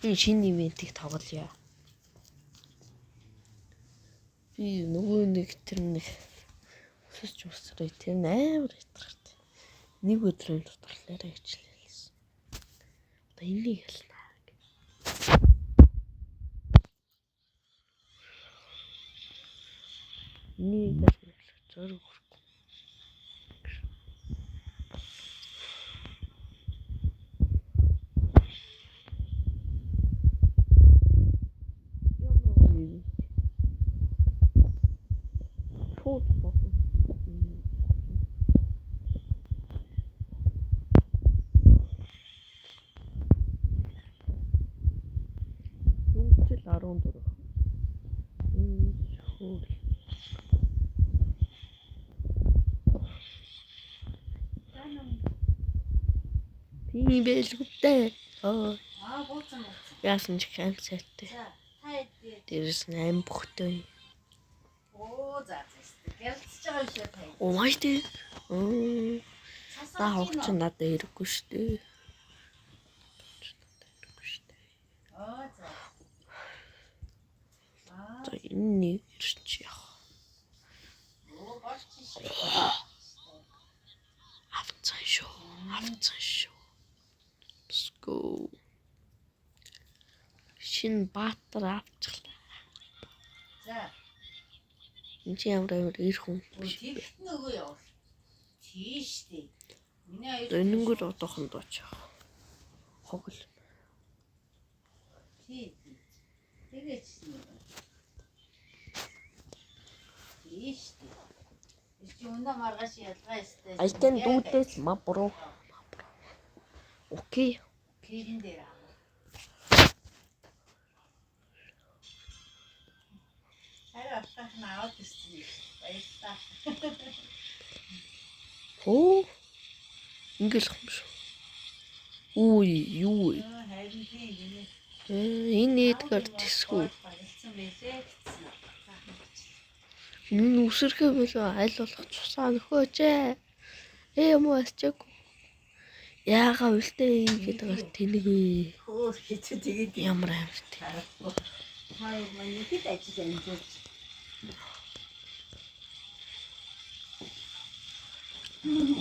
Энэ шинэ ивентийг тоглоё. Би нөгөө нэг тэр нэг өсөж өсрөө тэр амар ятгарт. Нэг өдрийн дотор л арай хичлээлсэн. Одоо энийг ялна. Энийг ялна. Зөрөг өрөхгүй. Ямар гоё ивент. Шууд болно. Дүнжил 14. Энэ хөөл. Тийм байлгүй дээ. Аа. Аа бууцсан бууцсан. Яасан ч их аим сайтай. За та хэд Дээрээс нь аим бөхтэй. Оо за за. Гэрэлтэж байгаа юм шиг та. Оо май дээ. Мм. Цас Наа хог чи надад хэрэггүй шүү дээ. Надад хэрэггүй шүү дээ. Оо за. Аа За энэ нэг ирч яах. оо болж шээ. Авцсан шүү. Авцсан шүү. Let's go. Шинэ баатар авчихлаа. За. Энд чи ямар амар ир хүн биш. Тэгт нөгөө явал. Тийш дээ. Миний хоёр Энэнгүүр одоохон дуучих. Хогл. Тий. Тэгээч нэг. Тийш дээ. Чи өнөө маргааш ялгаа өстэй. I can do this ма bro. Окей. Тэрэн дээр аа. Харин отох нь аваад ирсэн юм. Баярлалаа. Хөө. Ингээл юм шүү. Үгүй юу вэ? Харин тийм гинэ. Э, энэ Эдгар тэсгүй. Баярлсан байлээ гэсэн. Энэ үсэрхээ болоо аль болох цусаа нөхөөч ээ. Э юм уу асчаагүй. Яага үлдээ гэдэг гар тэнэг вэ? Хөөр хэцүү тэгээд Ямар амар тий. харахгүй. Та маань хэд ажил амжуулж.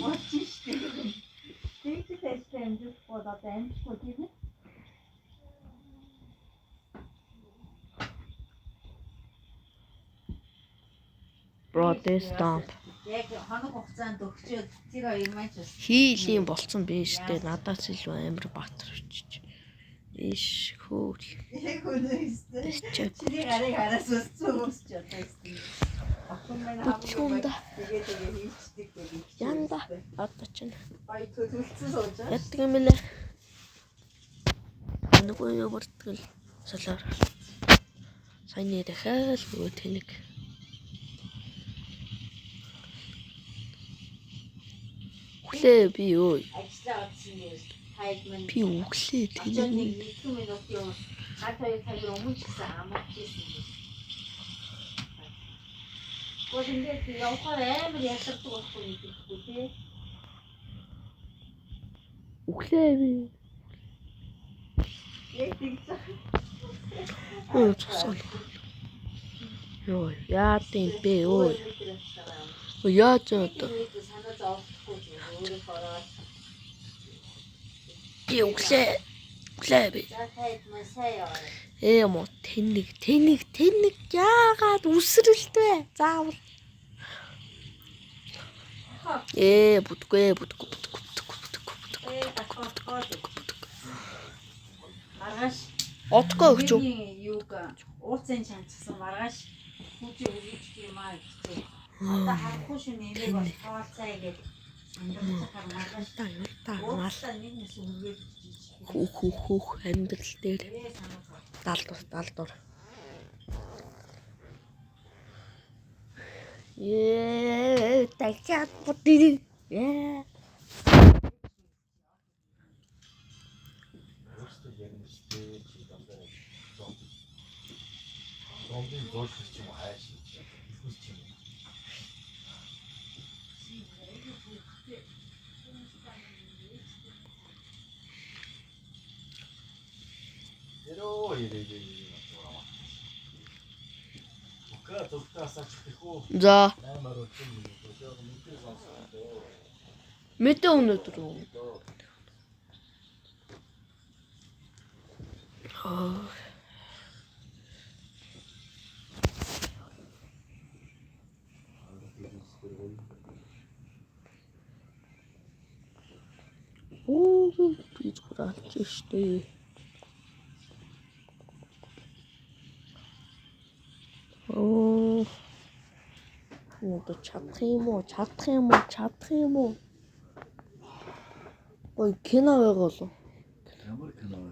Болж штэ. Тэгж ажил амжуулахгүй бол одоо амжихгүй тийм ээ. Bro this dump. Яг хоног хугацаанд өгчөөд тэр хоёр маань ч бас Хийлийн болцсон биш дээ. Надаас илүү амар баатар өчөж. Иш хөөл. Яг үнэ өстэй. Асчаагүй. Чиний гарыг хараас өссөн өсч одоо өссөн. Охин маань Бүтлгүүн да. Тэгээ тэгээ хийчдэг гэдэг. Янда одоо чинь Гоё төлөвлөсөн сууж байгаа. яддаг юм лээ. Нөгөө юу бүртгэл солоор. Саяны дахиад нөгөө тэнэг. Үхлээ би өө. Ажиллаа одсон дээр таад маань Би үхлээ очоод нэг тэнэг. хэдэн минутын өмнө гар хоёр цагийн өмнө ч гэсэн амарч ирсэн юм. Гол ингээд явхаар амар ялгардаг байхгүй мэдээхгүй тий. Үхлээ би. Яг тэгж байгаа. Өө цусаа. Йоо, яад юм бэ өө. Өө яаж одоо Санаа зовхгүй зүгээр өөрийнхөө ороод би үхлээ. Үхлээ би. за таад маань сайн яваарай. Ээ мó тэнэг тэнэг тэнэг яагаад үсрэлт вэ? Заавал. Ээ бүдгүй бүдгүй бүдгүй бүдгүй бүдгүй бүдгүй Ээ давхар бүдгүй. Маргааш Одгүй өгч үү? Миний юуг ууцын чанчсан маргааш хүүчи өгөөч юм аа гэж. Одоо харахгүй шин нэмийг бол тоолцай гэж сандарч маргааш Та юу та мал ууцтай нэг нэс өгөөд чиж. хөөх хөөх хөөх амьдрал дээр Ээ санаа зов. далдур далдур. Ээ дахиад бүдий. Ээ Өөрөөсөө яг нэстэй чи дандаа нэг зомби. Зомбийн зөөлхөс ч юм уу хайш илхүүс ч юм уу. За. Мэдээ өнөөдөр үү? Оо би зүгээр алж штэ. Оо. Одоо чадах юм уу? Чадах юм уу? Чадах юм уу? Ой, кино байгаа болов. Ямар кино вэ?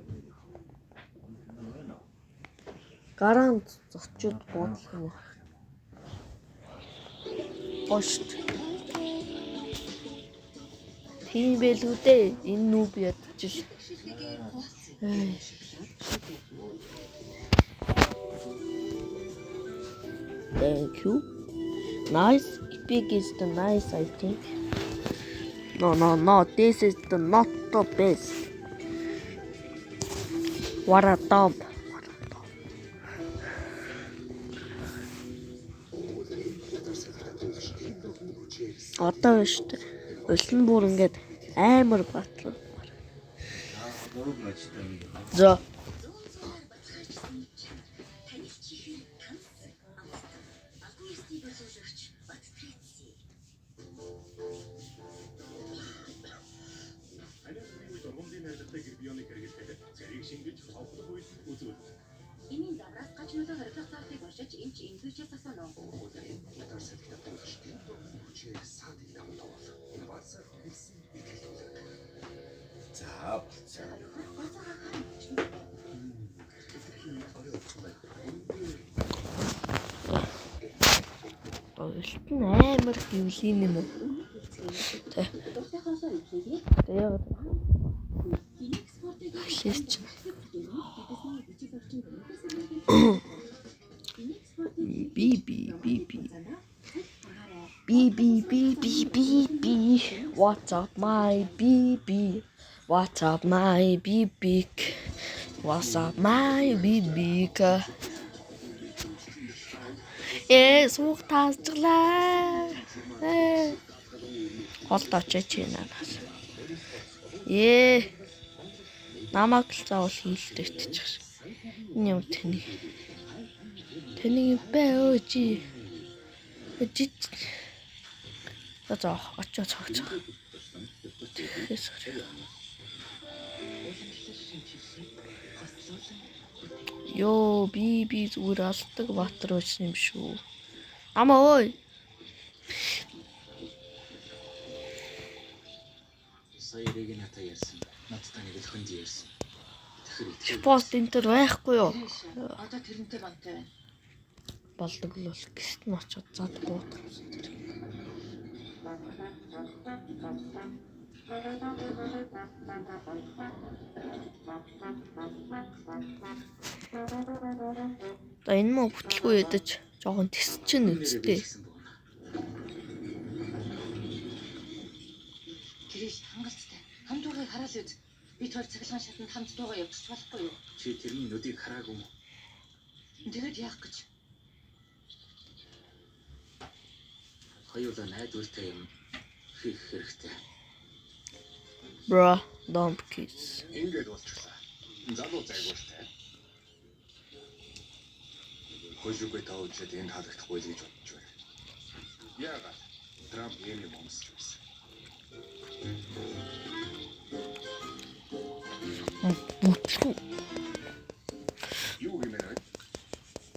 Кино вэ? Гарант зочид буудлах юм уу? Ошт. Тийм байлгүй дээ. Энэ нүб ядчих. Thank you. Nice. Epic is the nice, I think. No, no, no. This is the not the best. What a dump. What a dump. Одоо биш үү? Улин бүр ингээд амар батлаа. За. Улт нь амар гэвлийн юм уу? Тэ. Тэгээ яг хэлээс чинь. Би би би би. Би би би би би би. What's up my BB? What's up my BB? What's up my BB? Ээ суух таасчлаа. Ээ. Холд очиж надаас. Ээ. Намайг л заавал хийлдэг чих. Энэ юм тэнийг. Тэнийг юм бэ өө чи. Жид. За очоо цогцоо. Тэгэхээс Йоо би зүгээр алдаг баатар байсан юм шүү. Амаа ой. Сая Регината ярьсан. Надтай нэг л хүнд ярьсан. Тэгэхээр итгэв. Пост энэ төр байхгүй юу? Одоо тэрнтэй бантай байна. Болдог л бол гист нь очоод зад буудах юмсан тэр. За энэ мөн бүтлгүй ядаж жоохон тэс чин үсттэй. Тэрээс хангалттай. Хамт уугыг хараал үз. Бид хоёр цахилгаан шатанд хамт дуугаа явчих болохгүй юу? Чи тэрний нүдийг хараагүй юм уу? Тэгээд яах гэж? Хоёулаа найдвартай юм хийх хэрэгтэй. Bro, don't kiss. Ингээд болчихлаа. Залуу зайгууртай. Хожиггүй таавчаад энд хаалгахдахгүй л гэж бодож байна. Яагаад? Трамп ийм юм өмсөж байсан. Бүтлгүй. Юу гэмээр вэ?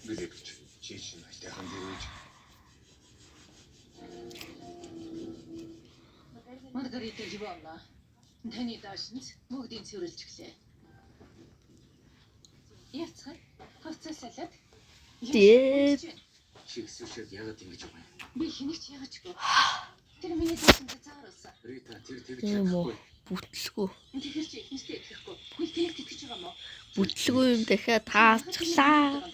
Гэлээч. Чи чинь айтайхан дэрвэж. Маргарита Львовна. Таны даашинз бүгдийг цэвэрлжиглээ. Яцхан. Хувцас салаад. Дээ. Чи эсвэл яагаад ингэж байгаа юм? Би хэнийг ч яагачгүй. Тэр миний даашинз зааруулсан. Рита тэр тэгж Тийм үү. чадахгүй. Бүтлгүй. Тэгэхээр чи ихнэртэй итгэхгүй. Нэг тэнэгт итгэж байгаа юм уу? Бүтлгүй юм дахиад таасчлаа.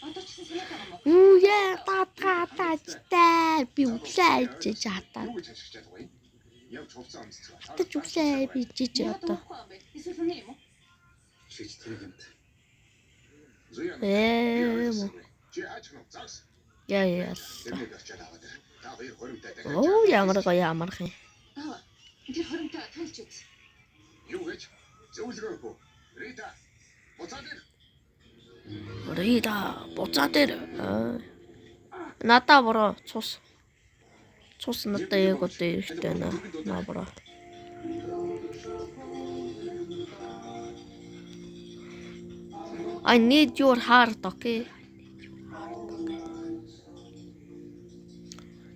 Одоо ч гэсэн санаад байгаа юм уу? Үу яа та таачтай би өглөө айж хатаа. Юу гэж хашгирч чадах вэ? Явж хувцас өмсчих. Хатаж өглөө би жиж Яагаад одоо. уухгүй юм бэ? Эсвэл үнэ юм уу? Чи ч тэр гэмт. Зуян. Ээ. Чи хаач нь загс. Яа яа. Тэрнийг очиад аваад ир. Та хоёр хоримтой дахиад. Оо ямар гоё амархан. Аа. Тэр хоримтой тайлж үз. Юу гэж? Зөвлөгөө өгөө. Рита. Буцаад ир. Рита буцаад ир. Аа. Надаа бороо цус. Цус надаа яг одоо эрэхтэй байна. Наа бороо. I need your heart, okay?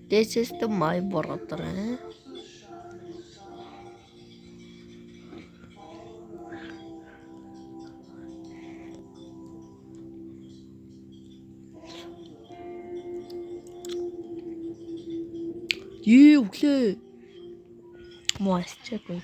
This is the my brother. Eh? Ее, өглөө. Муу асчаагүй.